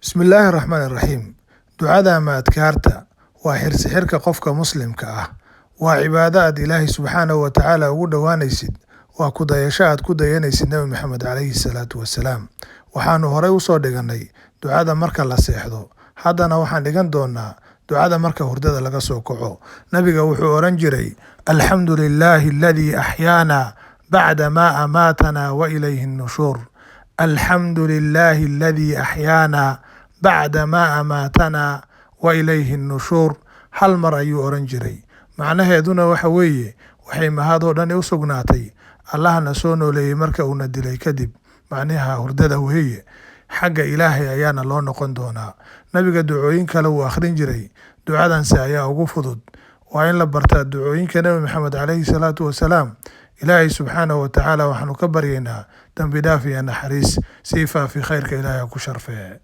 Bismillaahi raxmaani raxiim. Ducada ama adkaarta waa xirsi xirka qofka muslimka ah. Waa cibaado aad Ilaahay subxaanahu wa tacaala ugu dhowaanaysid. Waa ku dayasho aad ku dayanaysid Nabi Maxamed calayhi salaatu wasalaam. Waxaanu horay usoo dhigannay ducada marka la seexdo. Haddana waxaan dhigan doonaa ducada marka hurdada laga soo kaco. Nabiga wuxuu oran jiray: Alxamdu lilaahi aladii axyaana bacda maa amaatanaa wa ilayhi nushuur. Alxamdu lilaahi aladii axyaana bacda maa amaatanaa wa ilayhi nushuur. Hal mar ayuu oran jiray. Macnaheeduna waxa weeye: waxay mahadoo dhani u sugnaatay Allahna soo nooleeyey marka uuna dilay kadib. Macnaha hurdada weeye, xagga Ilaahay ayaana loo noqon doonaa. Nabiga ducooyin kale wuu akhrin jiray, ducadanse ayaa ugu fudud. Waa in la bartaa ducooyinka Nebi Maxamed calayhi salaatu wasalaam. Ilaahay subxaanahu wa tacaala waxaanu ka baryaynaa dambi dhaaf iyo naxariis. Sii faafi khayrka, Ilaahay ha ku sharfee.